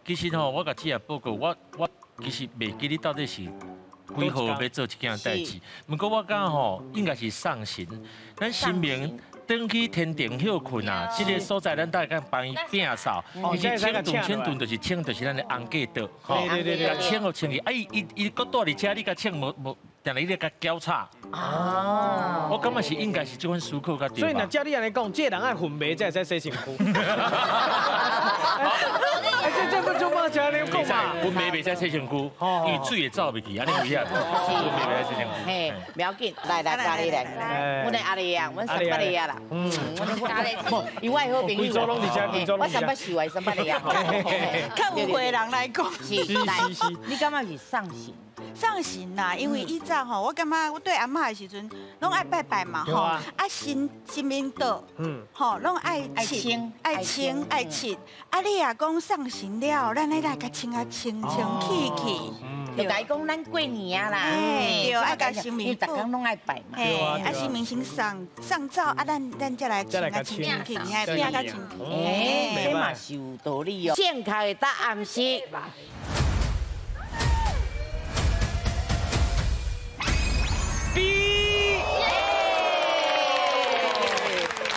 其實吼，我共姊仔報告，我其實袂記得到底是幾號欲做這件代誌。毋過我感覺吼，應該是送神，咱神明轉去天庭歇睏啊，這个所在咱大概幫伊摒掃。其實清頓清頓就是清，就是咱的紅過桌，吼，共清予清去。啊，伊伊伊閣蹛佇遮，你共清無無，定定咧共攪吵。哦，我感覺是應該是這款思考較對。所以若照你按呢講，這个人愛粉糜才會使洗身軀。哎，這這不就嘛這樣講嘛？粉糜袂使洗身軀，因為水會走袂去，按呢有影。粉糜袂使洗身軀。嘿，不要緊，來來，家裡來，阮的阿麗啊，阮三八的啊啦，嗯，阮因為我好朋友，我三八四位三八的啊，較有會人來講，是，來，你感覺是送神？送神啦，因為以前吼，我感覺我對阿嬤的時陣，攏愛拜拜嘛吼，啊神神明桌，吼，攏愛清愛清愛清，啊你若講送神了，咱愛來共清啊清清氣氣，就共伊講咱過年啊啦，對，愛共神明，因為逐工攏愛拜嘛，嘿，啊神明先送送走，啊咱咱才來清啊清清氣，嘿，摒較清氣，這嘛是有道理哦。正確的答案是。